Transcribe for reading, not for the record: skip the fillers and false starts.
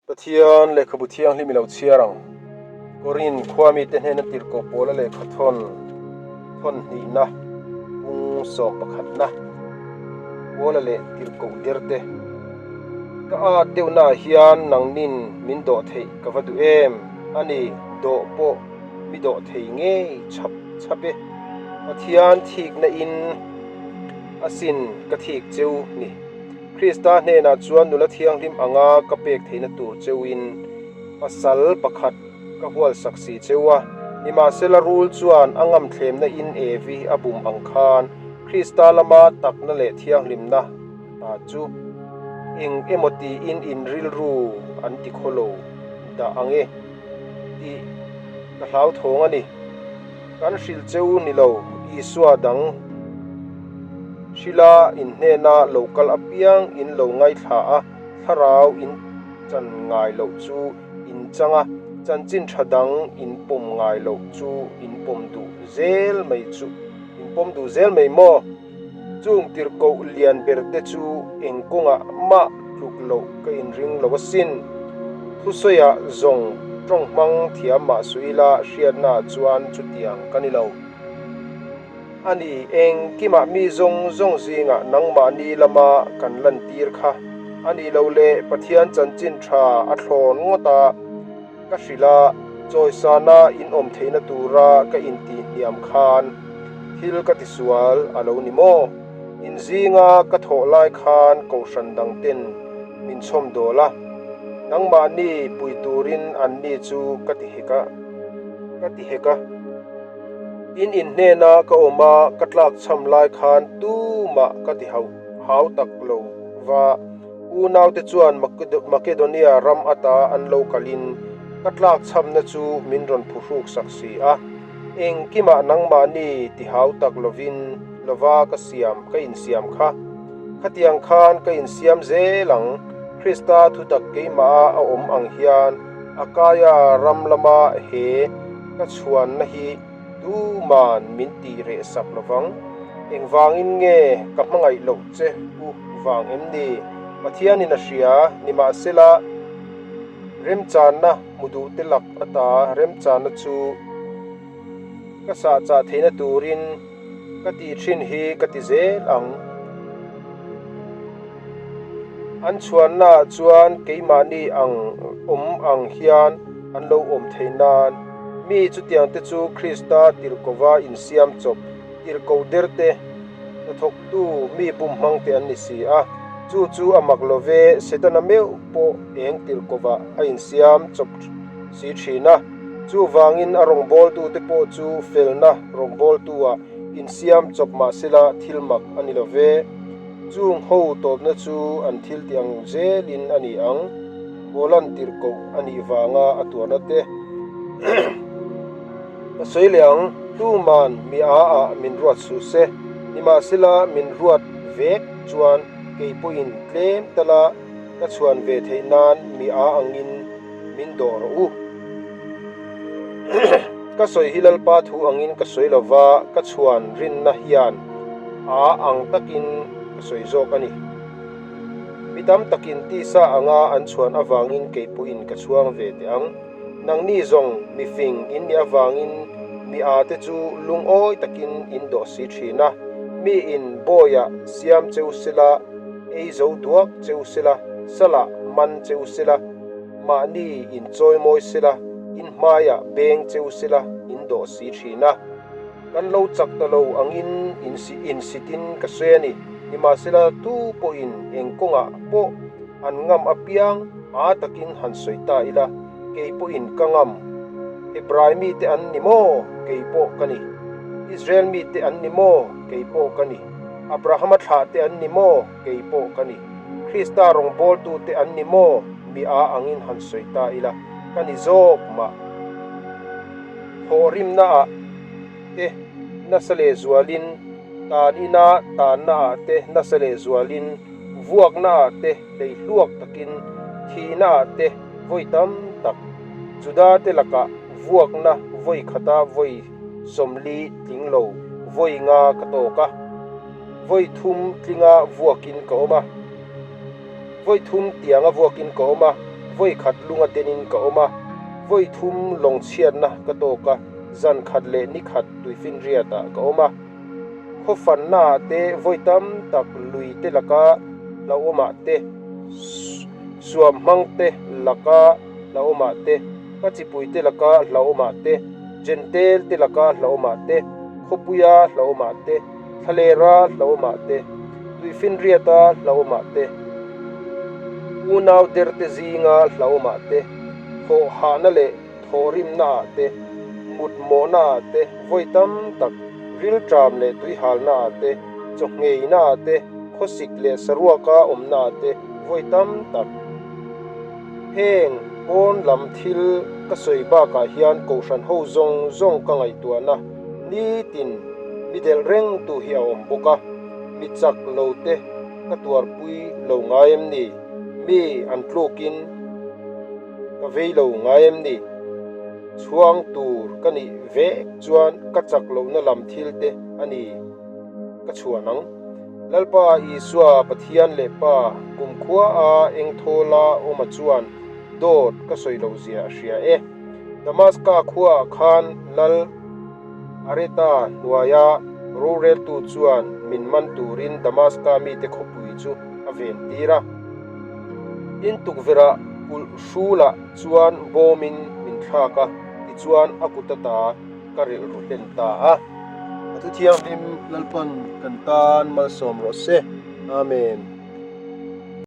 Pathian lehkhabu thianghlim i lo chhiar ang. Korin khua mite hnena tirhkoh pawla lehkha thawn thawn hnihna pung sawm pakhatna pawla leh tirhkoh derte. Ka at deuhnaah hian nangnin min dawh theih ka va duh em? A ni, dawh pawh mi dawh thei ngei chhap chhap e. Pathian thikna in asin ka thik cheu ni. Krista hnenah chuan nula thianghlim anga ka pek theihna tur cheuin pasal pakhat ka hualsak si cheu a. Nimahsela rul chuan a ngamthlemna in Evi a bum ang khan Krista lama takna leh thianghlimna ta chu eng emaw tiin in rilru an ti khawlo dah ang e tih ka hlauthawng a ni. Kan hrilh cheu ni lo, Isua dang hrila in hnena lo kal apiang in lo ngaithla a, thlarau in chan ngai loh chu in chang a, chanchin tha dang in pawm ngai loh chu in pawm duh zel mai chu in pawm duh zel mai maw? Chung tirhkoh lian ber te chu eng kawngah mah tluk loh ka inring lo asin. Thusawiah zawng tawng hmang thiam mah suh ila hriatnaah chuan chutiang ka ni lo. A ni, engkimah mi zawng zawng zingah nangmahni lama kan lantir kha a nih loh leh Pathian chanchin tha a thlawn ngawt a. Ka hrilh a, chawisana in awm theihna tura ka intih hniam khan thil ka tisual a lo ni maw? In zinga ka thawh lai khan kohhran dang ten min chhawm dawl a, nangmahni pui turin anni chu ka ti hek a, ka ti hek a. In inhnena ka awm a, ka tlakchham lai khan tumah ka ti hauh hau tak lo va. Unaute chuan Makedonia ram ata an lo kalin ka tlakchhamna chu min rawn phuhruk sak si a. Engkimah nangmahni ti hau tak lovin lova ka siam ka insiam kha. Khatiang khan ka insiam zel ang, Krista thutak keimaha a awm ang hian Akaia ram lama he ka chhuanna hi Tuman min tih reh sak lovang. Engvangin nge ka hmangaih loh che u vang em ni? Pathianin a hria, nimahsela remchanna hmu duhte lak ata remchanna chu ka sahchah theihna turin ka tih thin hi ka ti zel ang. An chhuannaah chuan keimahni ang awm ang hian an lo awm thei nan. Mi chutiangte chu Krista tirhkova insiam chawp, tirhkoh derte, hnathawktu mi bum hmangte an ni si a. Chu chu a mak lo ve, Setana meuh pawh eng tirhkovah a insiam chawp si thin a. Chuvangin a rawngbawltute pawh chu felna rawngbawltu-ah insiam chawp mahsela thil mak a ni lo ve. Chung ho tawpna chu an thil tih ang zelin a ni ang. Pawlan tirhkoh a nih vanga a tuarna te ka sawi leh ang. Tuman mi a ah min ruat suh se, nimahsela min ruat vek chuan kei pawhin tlem tala ka chhuan ve theih nan mi a angin min dawh rawh u. Ka sawi hi Lalpa thu angin ka sawi lo va, ka chhuan rinna hian a ang takin ka sawi zawk a ni. Mi tam takin tisa anga an chhuan avangin kei pawhin ka chhuang ve teh ang. Nangni zawng mi fing in nih avangin mi a te chu lungawi takin in dawh si thin a. Mi in bawiah siam cheu sela, ei zo duak cheu sela, salah man cheu sela, Mahni in chawimawi sela, in hmaiah beng cheu sela in dawh si thin a. Kan lo chak ta lo angin in insitin ka sawi a ni. Nimahsela tu pawhin eng kawngah pawh an ngam apiang a takin han sawi ta ila, kei pawhin ka ngam. Hebrai mite an ni maw? Kei pawh ka ni. Israel mite an ni maw? Kei pawh ka ni. Abrahama thlahte an ni maw? Kei pawh ka ni. Krista rawngbawltute an ni maw? Mi a angin han sawi ta ila, ka ni zawk mah. Thawhrimnaah te nasa lehzualin, tan ina tannaah te nasa lehzualin, vuaknaah te hleihluak takin, thihnaah te vawi tam tak, Judate lakah vuakna vawi khata vawi 40 tling lo vawi nga ka tawk a. Vawi thum tlinga vuakin ka awm a, vawi thum tianga vuakin ka awm a. Vawi khat lunga denin ka awm a, vawi thum lawng chhiatna ka tawk a, zan khat leh ni khat tuifinriatah ka awm a. Khaw fannaah te vawi tam tak lui te laka hlauhawmah te, suam hmang te laka hlauhawmah te, ka chipui te laka hlauhawmah te, Jentel te laka hlauhawmah te, khawpuia hlauhawmah te, thlalera hlauhawmah te, tuifinriata hlauhawmah te, unau derte zinga hlauhawmah te, thawhhahna leh thawhrimnaah te, mutmawhnaah te, vawi tam tak rilṭam leh tuihalnaah te, chawngheinaah te, khawsik leh saruaka awmnaah te vawi tam tak. Heng pawn lam thil ka sawi bakah hian kohhran ho zawng zawng ka ngaihtuahna nitin mi delh rengtu hi a awm bawk a, mi chak lo te ka tuarpui lo ngai em ni? Mi an tlukin ka vei lo ngai em ni? Chhuang tur ka nih vek chuan ka chak lohna lam thil te a ni ka chhuan ang. Lalpa Isua Pathian leh Pa kumkhua a engthawla awma chuan dawt ka sawi loh zia a hria e. Damaska khuaah khan Lal Areta hnuaia roreltu chuan min man turin Damaska mite khawpui chu a ven tir a. In tukverhah kulh hrulah chuan bawmin min thlak a, tichuan a kut ata ka rilru hlen ta a. A thu thianghlim Lalpan kan tan malsawm rawh se. Amen.